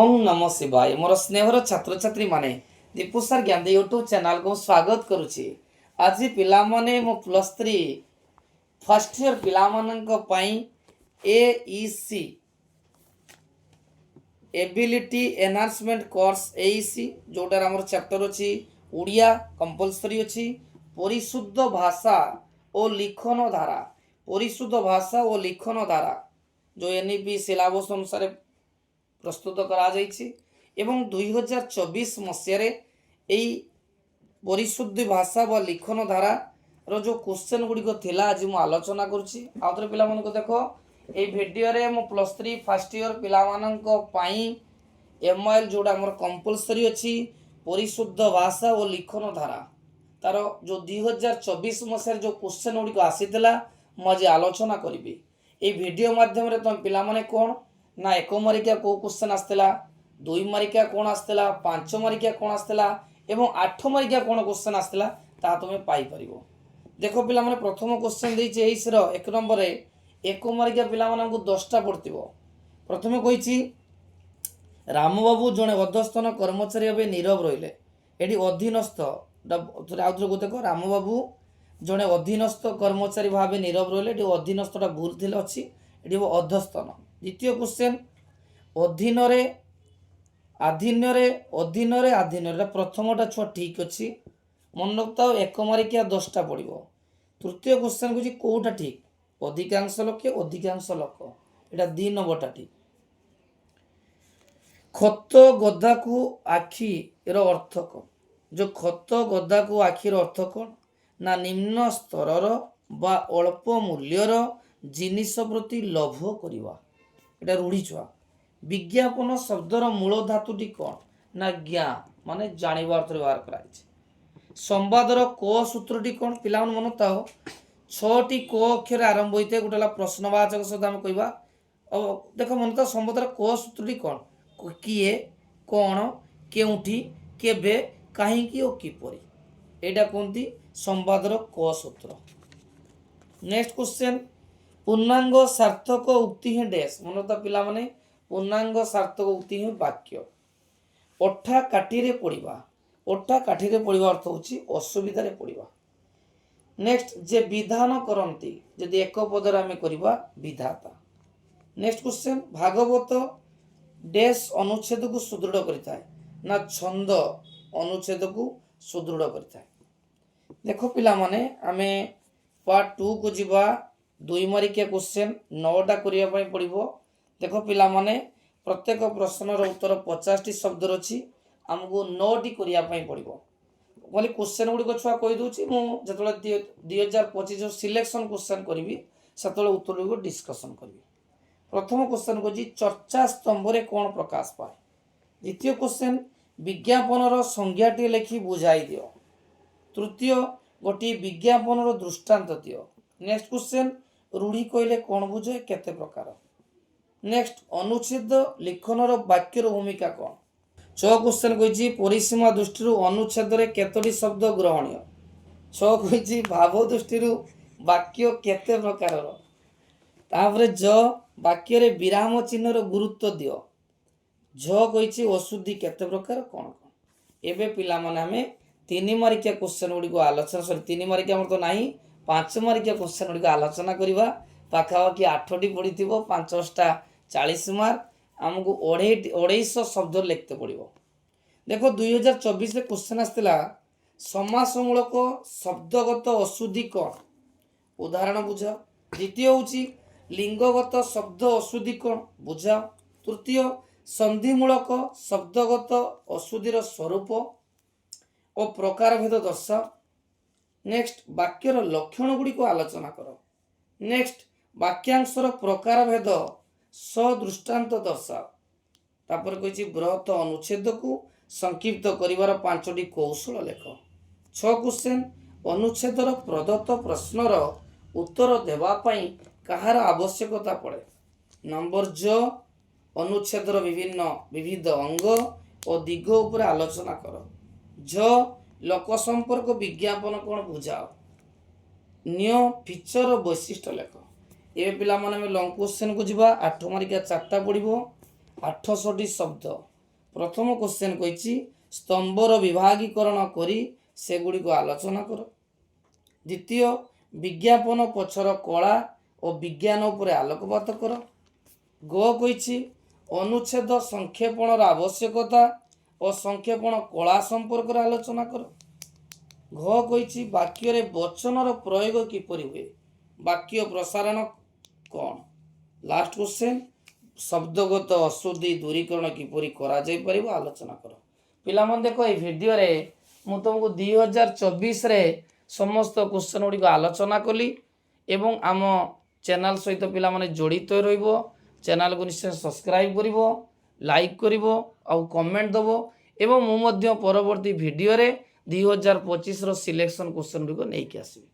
ଓಂ ନମ ଶିବାୟ। ମୋର ସ୍ନେହର ଛାତ୍ରଛାତ୍ରୀମାନେ, ଦୀପୁ ସାର୍ ଜ୍ଞାନ ୟୁଟ୍ୟୁବ୍ ଚ୍ୟାନେଲକୁ ମୁଁ ସ୍ୱାଗତ କରୁଛି। ଆଜି ପିଲାମାନେ, ମୁଁ ପ୍ଲସ୍ 3 ଫାର୍ଷ୍ଟ ଇୟର ପିଲାମାନଙ୍କ ପାଇଁ AEC, ability enhancement course, AEC, ଯେଉଁଟାରେ ଆମର ଚାପ୍ଟର ଅଛି ଓଡ଼ିଆ କମ୍ପଲସରି ଅଛି, ପରିଶୁଦ୍ଧ ଭାଷା ଓ ଲିଖନ ଧାରା। ପରିଶୁଦ୍ଧ ଭାଷା ଓ ଲିଖନ ଧାରା ଯେଉଁ ଏନ୍ଇପି ସିଲାବସ୍ ଅନୁସାରେ ପ୍ରସ୍ତୁତ କରାଯାଇଛି ଏବଂ 2024 ମସିହାରେ ଏଇ ପରିଶୁଦ୍ଧ ଭାଷା ବା ଲିଖନ ଧାରାର ଯେଉଁ କ୍ୱେଶ୍ଚନ୍ ଗୁଡ଼ିକ ଥିଲା, ଆଜି ମୁଁ ଆଲୋଚନା କରୁଛି। ଆଉ ଥରେ ପିଲାମାନଙ୍କୁ ଦେଖ, ଏଇ ଭିଡ଼ିଓରେ ମୁଁ ପ୍ଲସ୍ 3 ଫାର୍ଷ୍ଟ ଇୟର ପିଲାମାନଙ୍କ ପାଇଁ ଏମ୍ଆଇଏଲ୍, ଯେଉଁଟା ଆମର କମ୍ପଲସରି ଅଛି, ପରିଶୁଦ୍ଧ ଭାଷା ଓ ଲିଖନ ଧାରା, ତାର ଯେଉଁ 2024 ମସିହାରେ ଯେଉଁ କ୍ୱେଶ୍ଚନ୍ ଗୁଡ଼ିକ ଆସିଥିଲା, ମୁଁ ଆଜି ଆଲୋଚନା କରିବି। ଏଇ ଭିଡ଼ିଓ ମାଧ୍ୟମରେ ତୁମେ ପିଲାମାନେ କ'ଣ ନା 1 ମାରିକିଆ କେଉଁ କ୍ୱେଶ୍ଚନ୍ ଆସିଥିଲା, 2 ମାରିକିଆ କ'ଣ ଆସିଥିଲା, 5 ମାରିକିଆ କ'ଣ ଆସିଥିଲା ଏବଂ 8 ମାରିକିଆ କ'ଣ କ୍ୱେଶ୍ଚନ୍ ଆସିଥିଲା, ତାହା ତୁମେ ପାଇପାରିବ। ଦେଖ ପିଲାମାନେ, ପ୍ରଥମ କ୍ୱେଶ୍ଚନ୍ ଦେଇଛି ଏଇସିର 1 ନମ୍ବରରେ, 1 ମାରିକିଆ ପିଲାମାନଙ୍କୁ 10ଟା ପଡ଼ିଥିବ। ପ୍ରଥମେ କହିଛି, ରାମବାବୁ ଜଣେ ଅଧସ୍ତନ କର୍ମଚାରୀ ଭାବେ ନୀରବ ରହିଲେ। ଏଠି ଅଧୀନସ୍ଥ, ଆଉ ଥରେ ଦେଖ, ରାମବାବୁ ଜଣେ ଅଧୀନସ୍ଥ କର୍ମଚାରୀ ଭାବେ ନୀରବ ରହିଲେ। ଏଠି ଅଧୀନସ୍ଥଟା ଭୁଲ ଥିଲେ ଅଛି, ଏଠି ହେବ ଅଧସ୍ତନ। ଦ୍ୱିତୀୟ କ୍ୱେଶ୍ଚନ୍, ଅଧୀନରେ, ଆଧୀନରେ, ଅଧୀନରେ, ଆଧୀନରେ। ଏଟା ପ୍ରଥମଟା ଛୁଆ ଠିକ୍ ଅଛି, ମନେ ରଖିଥାଅ, 1 ମାରିକିଆ 10ଟା ପଡ଼ିବ। ତୃତୀୟ କ୍ୱେଶ୍ଚନ୍ କହୁଛି, କେଉଁଟା ଠିକ୍? ଅଧିକାଂଶ ଲୋକେ, ଅଧିକାଂଶ ଲୋକ, ଏଇଟା 2 ନମ୍ବରଟା ଠିକ୍। ଖତ ଗଦାକୁ ଆଖିର ଅର୍ଥ କ'ଣ? ଯେଉଁ ଖତ ଗଦାକୁ ଆଖିର ଅର୍ଥ କ'ଣ ନା ନିମ୍ନ ସ୍ତରର ବା ଅଳ୍ପ ମୂଲ୍ୟର ଜିନିଷ ପ୍ରତି ଲୋଭ କରିବା। ଏଇଟା ରୂଢ଼ି ଛୁଆ। ବିଜ୍ଞାପନ ଶବ୍ଦର ମୂଳ ଧାତୁଟି କ'ଣ ନା ଜ୍ଞା, ମାନେ ଜାଣିବା ଅର୍ଥରେ ବ୍ୟବହାର କରାଯାଇଛି। ସମ୍ବାଦର କ ସୂତ୍ରଟି କ'ଣ? ପିଲାମାନେ ମନେ ଥାଅ, ଛଅଟି କ ଅକ୍ଷରରେ ଆରମ୍ଭ ହୋଇଥାଏ। ଗୋଟେ ହେଲା ପ୍ରଶ୍ନବାଚକ ଶବ୍ଦ ଆମେ କହିବା। ଆଉ ଦେଖ, ମନେ ଥାଅ, ସମ୍ବାଦର କ ସୂତ୍ରଟି କ'ଣ? କିଏ, କ'ଣ, କେଉଁଠି, କେବେ, କାହିଁକି ଓ କିପରି। ଏଇଟା କୁହନ୍ତି ସମ୍ବାଦର କ ସୂତ୍ର। ନେକ୍ସଟ କ୍ୱେଶ୍ଚନ୍, ପୂର୍ଣ୍ଣାଙ୍ଗ ସାର୍ଥକ ଉକ୍ତି ହିଁ ଡେସ୍। ମନେ ତ ପିଲାମାନେ, ପୂର୍ଣ୍ଣାଙ୍ଗ ସାର୍ଥକ ଉକ୍ତି ହିଁ ବାକ୍ୟ। ଅଠା କାଠିରେ ପଡ଼ିବା। ଅଠା କାଠିରେ ପଡ଼ିବା ଅର୍ଥ ହେଉଛି ଅସୁବିଧାରେ ପଡ଼ିବା। ନେକ୍ସଟ, ଯେ ବିଧାନ କରନ୍ତି, ଯଦି ଏକ ପଦରେ ଆମେ କରିବା, ବିଧାତା। ନେକ୍ସଟ କ୍ୱେଶ୍ଚନ୍, ଭାଗବତ ଡେସ୍ ଅନୁଚ୍ଛେଦକୁ ସୁଦୃଢ଼ କରିଥାଏ ନା ଛନ୍ଦ ଅନୁଚ୍ଛେଦକୁ ସୁଦୃଢ଼ କରିଥାଏ। ଦେଖ ପିଲାମାନେ, ଆମେ ପାର୍ଟ 2କୁ ଯିବା। 2 ମାରିକିଆ କ୍ୱେଶ୍ଚନ୍ 9ଟା କରିବା ପାଇଁ ପଡ଼ିବ। ଦେଖ ପିଲାମାନେ, ପ୍ରତ୍ୟେକ ପ୍ରଶ୍ନର ଉତ୍ତର 50ଟି ଶବ୍ଦର ଅଛି, ଆମକୁ 9ଟି କରିବା ପାଇଁ ପଡ଼ିବ। ଖାଲି କ୍ୱେଶ୍ଚନ୍ ଗୁଡ଼ିକ ଛୁଆ କହିଦେଉଛି। ମୁଁ ଯେତେବେଳେ 2025 ସିଲେକ୍ସନ୍ କ୍ୱେଶ୍ଚନ୍ କରିବି, ସେତେବେଳେ ଉତ୍ତର ଗୁଡ଼ିକ ଡିସ୍କସନ୍ କରିବି। ପ୍ରଥମ କ୍ୱେଶ୍ଚନ୍ କହୁଛି, ଚର୍ଚ୍ଚା ସ୍ତମ୍ଭରେ କ'ଣ ପ୍ରକାଶ ପାଏ? ଦ୍ୱିତୀୟ କ୍ୱେଶ୍ଚନ୍, ବିଜ୍ଞାପନର ସଂଜ୍ଞାଟିଏ ଲେଖି ବୁଝାଇ ଦିଅ। ତୃତୀୟ, ଗୋଟିଏ ବିଜ୍ଞାପନର ଦୃଷ୍ଟାନ୍ତ ଦିଅ। ନେକ୍ସଟ କ୍ୱେଶ୍ଚନ୍, ରୂଢ଼ି କହିଲେ କ'ଣ ବୁଝ, କେତେ ପ୍ରକାର? ନେକ୍ସଟ, ଅନୁଚ୍ଛେଦ ଲିଖନର ବାକ୍ୟର ଭୂମିକା କ'ଣ? 6 କ୍ୱେଶ୍ଚନ୍ କହିଛି, ପରିସୀମା ଦୃଷ୍ଟିରୁ ଅନୁଚ୍ଛେଦରେ କେତୋଟି ଶବ୍ଦ ଗ୍ରହଣୀୟ? 6 କହିଛି, ଭାବ ଦୃଷ୍ଟିରୁ ବାକ୍ୟ କେତେ ପ୍ରକାରର? ତାପରେ ଜ, ବାକ୍ୟରେ ବିରାମ ଚିହ୍ନର ଗୁରୁତ୍ୱ ଦିଅ। ଝ କହିଛି, ଅଶୁଦ୍ଧି କେତେ ପ୍ରକାର, କ'ଣ କ'ଣ? ଏବେ ପିଲାମାନେ, ଆମେ 3 ମାରିକିଆ କ୍ୱେଶ୍ଚନ୍ ଗୁଡ଼ିକୁ ଆଲୋଚନା, ସରି, 3 ମାରିକିଆ ଆମର ତ ନାହିଁ, 5 ମାରିକିଆ କ୍ୱେଶ୍ଚନ୍ ଗୁଡ଼ିକୁ ଆଲୋଚନା କରିବା। ପାଖାପାଖି 8ଟି ପଡ଼ିଥିବ, 5 ଦଶଟା 40 ମାର୍କ। ଆମକୁ 250 ଶବ୍ଦ ଲେଖିତେ ପଡ଼ିବ। ଦେଖ, 2024ରେ କ୍ୱେଶ୍ଚନ୍ ଆସିଥିଲା, ସମାସମୂଳକ ଶବ୍ଦଗତ ଅଶୁଦ୍ଧି କ'ଣ, ଉଦାହରଣ ବୁଝାଅ। ଦ୍ୱିତୀୟ ହେଉଛି, ଲିଙ୍ଗଗତ ଶବ୍ଦ ଅଶୁଦ୍ଧି କ'ଣ, ବୁଝାଅ। ତୃତୀୟ, ସନ୍ଧିମୂଳକ ଶବ୍ଦଗତ ଅଶୁଦ୍ଧିର ସ୍ୱରୂପ ଓ ପ୍ରକାରଭେଦ ଦର୍ଶାଅ। ନେକ୍ସଟ, ବାକ୍ୟର ଲକ୍ଷଣ ଗୁଡ଼ିକୁ ଆଲୋଚନା କର। ନେକ୍ସଟ, ବାକ୍ୟାଂଶର ପ୍ରକାରଭେଦ ସଦୃଷ୍ଟାନ୍ତ ଦର୍ଶାଅ। ତାପରେ କହିଛି, ବୃହତ ଅନୁଚ୍ଛେଦକୁ ସଂକ୍ଷିପ୍ତ କରିବାର ପାଞ୍ଚଟି କୌଶଳ ଲେଖ। 6 କ୍ୱେଶ୍ଚନ୍, ଅନୁଚ୍ଛେଦର ପ୍ରଦତ୍ତ ପ୍ରଶ୍ନର ଉତ୍ତର ଦେବା ପାଇଁ କାହାର ଆବଶ୍ୟକତା ପଡ଼େ? ନମ୍ବର ଜ, ଅନୁଚ୍ଛେଦର ବିଭିନ୍ନ ବିବିଧ ଅଙ୍ଗ ଓ ଦିଗ ଉପରେ ଆଲୋଚନା କର। ଝ, ଲୋକ ସମ୍ପର୍କ ବିଜ୍ଞାପନ କ'ଣ, ବୁଝାଅ। ନ୍ୟ, ଫିଚର ବୈଶିଷ୍ଟ୍ୟ ଲେଖ। ଏବେ ପିଲାମାନେ, ଆମେ ଲଙ୍ଗ କ୍ୱେଶ୍ଚନ୍କୁ ଯିବା। 8 ମାରିକିଆ ଚାରିଟା ପଡ଼ିବ, 800ଟି ଶବ୍ଦ। ପ୍ରଥମ କ୍ୱେଶ୍ଚନ୍ କହିଛି, ସ୍ତମ୍ଭର ବିଭାଗୀକରଣ କରି ସେଗୁଡ଼ିକୁ ଆଲୋଚନା କର। ଦ୍ୱିତୀୟ, ବିଜ୍ଞାପନ ପଛର କଳା ଓ ବିଜ୍ଞାନ ଉପରେ ଆଲୋକପାତ କର। ଗ କହିଛି, ଅନୁଚ୍ଛେଦ ସଂକ୍ଷେପଣର ଆବଶ୍ୟକତା ଓ ସଂକ୍ଷେପଣ କଳା ସମ୍ପର୍କରେ ଆଲୋଚନା କର। ଘ କହିଛି, ବାକ୍ୟରେ ବଚନର ପ୍ରୟୋଗ କିପରି ହୁଏ? ବାକ୍ୟ ପ୍ରସାରଣ କ'ଣ? ଲାଷ୍ଟ କ୍ୱେଶ୍ଚନ୍, ଶବ୍ଦଗତ ଅଶୁଦ୍ଧି ଦୂରୀକରଣ କିପରି କରାଯାଇପାରିବ, ଆଲୋଚନା କର। ପିଲାମାନେ ଦେଖ, ଏଇ ଭିଡ଼ିଓରେ ମୁଁ ତୁମକୁ 2024ରେ ସମସ୍ତ କ୍ୱେଶ୍ଚନ୍ ଗୁଡ଼ିକ ଆଲୋଚନା କଲି ଏବଂ ଆମ ଚ୍ୟାନେଲ୍ ସହିତ ପିଲାମାନେ ଜଡ଼ିତ ରହିବ। ଚ୍ୟାନେଲ୍କୁ ନିଶ୍ଚୟ ସବସ୍କ୍ରାଇବ୍ କରିବ, ଲାଇକ୍ କରିବ ଆଉ କମେଣ୍ଟ ଦେବ ଏବଂ ମୁଁ ମଧ୍ୟ ପରବର୍ତ୍ତୀ ଭିଡ଼ିଓରେ 2025ର ସିଲେକ୍ସନ୍ କ୍ୱେଶ୍ଚନ୍ ଗୁଡ଼ିକ ନେଇକି ଆସିବି।